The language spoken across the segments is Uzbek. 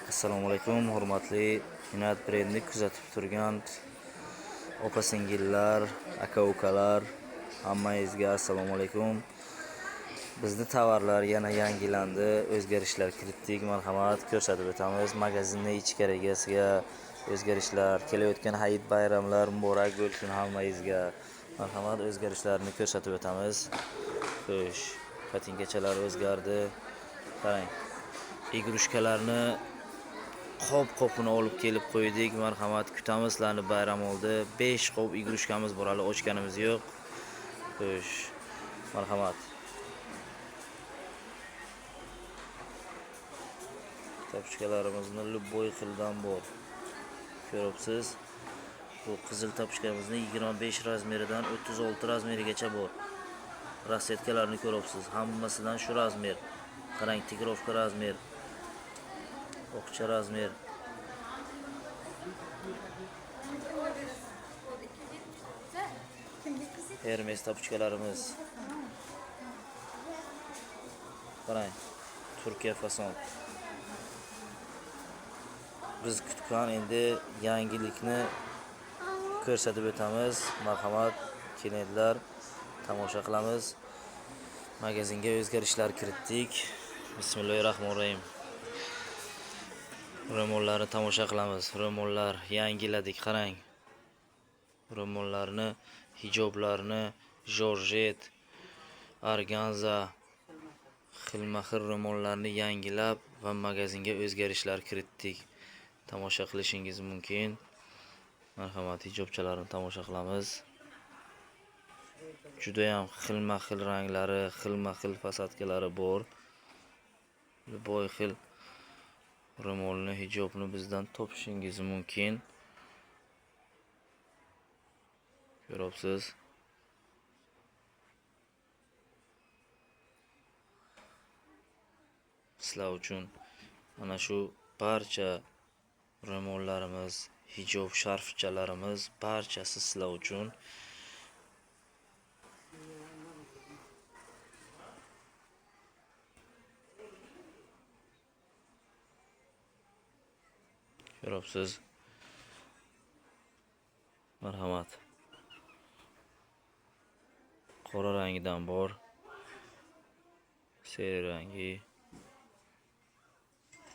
Assalomu alaykum, hurmatli Inat brendni kuzatib turgan opa-singillar, aka-ukalar, hammangizga assalomu alaykum. Bizni tovarlar yana yangilandi, o'zgarishlar kiritdik. Marhamat, ko'rsatib o'tamiz. Magazinning ichkarigasiga o'zgarishlar, kelayotgan hayit bayramlar muborak bo'lsin hammangizga. Marhamat, o'zgarishlarni ko'rsatib o'tamiz. Xo'sh, patinkachalar o'zgardi. Qarang, igrushkalarni qop-qopini olib kelib qo'ydik. Marhamat, kutamiz sizlarni bayram oldi. 5 qop igrushkamiz bor, hali ochganimiz yo'q. Xo'sh, marhamat. Tapuchkalarimizni любой xildan bor. Ko'ribsiz. Bu qizil tapuchkamizni 25 razmeridan 36 razmerigacha bor. Rassetkalarni ko'ribsiz. Hammasidan shu razmer. Qarang, tigirovka razmer. Oqcha razmer. Hermes tapuchkalarimiz. Qarang, Turkiya fason. Biz kutgan endi yangilikni ko'rsatib o'tamiz. Marhamat, kelinglar, tomosha qilamiz. Magazinga o'zgarishlar kiritdik. Bismillahirrohmanirrohim. Ro'mollarni tomosha qilamiz. Ro'mollar yangiladik, qarang. Ro'mollarni, hijoblarni, jorjet, organza, xilma-xil ro'mollarni yangilab va magazinga o'zgarishlar kiritdik. Tomosha qilishingiz mumkin. Marhamat, hijobchalarni tomosha qilamiz. Juda ham xilma-xil ranglari, xilma-xil fasadkalari bor. Boy xil ro'molni, hijobni bizdan topishingiz mumkin. Ko'ribsiz. Sizlar uchun mana shu barcha ro'mollarimiz, hijob sharfchalarimiz barchasi sizlar uchun. Ko'ribsiz. Marhamat. Qora rangidan bor. Seri rangi.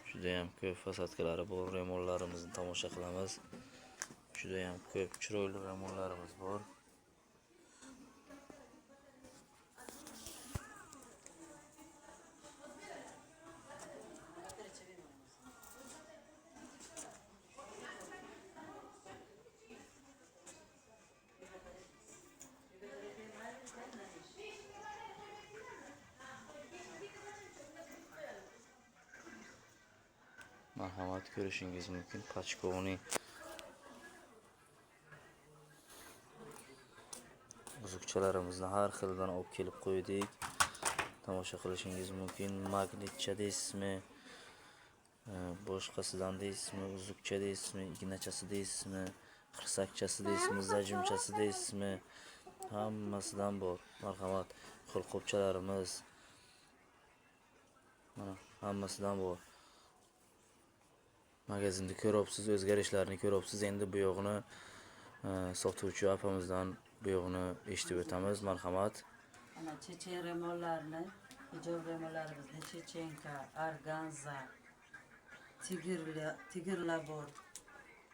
Juda ham ko'p fasadkalari bor. Ro'mollarimizni tomosha qilamiz. Juda ham ko'p chiroyli ro'mollarimiz bor. Marhamat, ko'rishingiz mumkin. Pachkovni uzukchalarimizni har xildan olib kelib qo'ydik. Tomosha qilishingiz mumkin. Magnitcha deysizmi, boshqasidan deysizmi, uzukcha deysizmi, ignachasi deysizmi, xirsakchasi deysizmi, zajimchasi deysizmi, hammasidan bor. Marhamat, qo'lqopchalarimiz mana hammasidan bor. Magazinni ko'ryapsiz, o'zgarishlarni ko'ryapsiz. Endi bu yo'g'ini sotuvchi opamizdan bu yo'g'ini eshitib o'tamiz. Marhamat. Ana chechen ro'mollarni, hijob ro'mollarimizni chechenka, organza, tigrlar bor.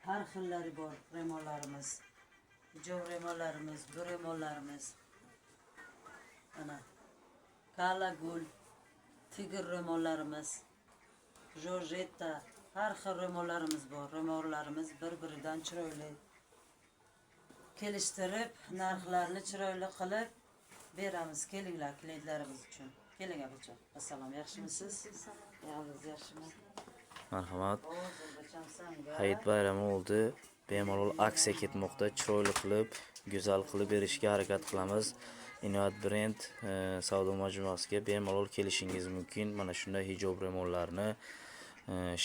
Har xillari bor ro'mollarimiz. Hijob ro'mollarimiz, bu ro'mollarimiz. Ana kala gul, tigr ro'mollarimiz, jorjetta, har xil ro'mollarimiz bor. Ro'mollarimiz bir-biridan chiroyli. Kelishtirib, narxlarni chiroyli qilib beramiz. Kelinglar klientlarimiz uchun. Keling opajon. Assalom, yaxshimisiz? Yog'ingiz yaxshimi? Marhamat. Hayit bayrami oldi. Bemalol aksiya ketmoqda. Chiroyli qilib, go'zal qilib berishga harakat qilamiz. Inovat brend savdo majmuasiga bemalol kelishingiz mumkin. Mana shunday hijob ro'mollarni,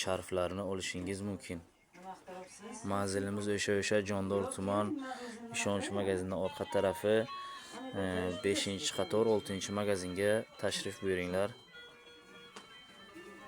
sharflarni olishingiz mumkin. Manzilimiz o'sha Jondor tuman Ishonch magazinining orqa tarafi, 5-qator 6-magazinga tashrif buyuringlar.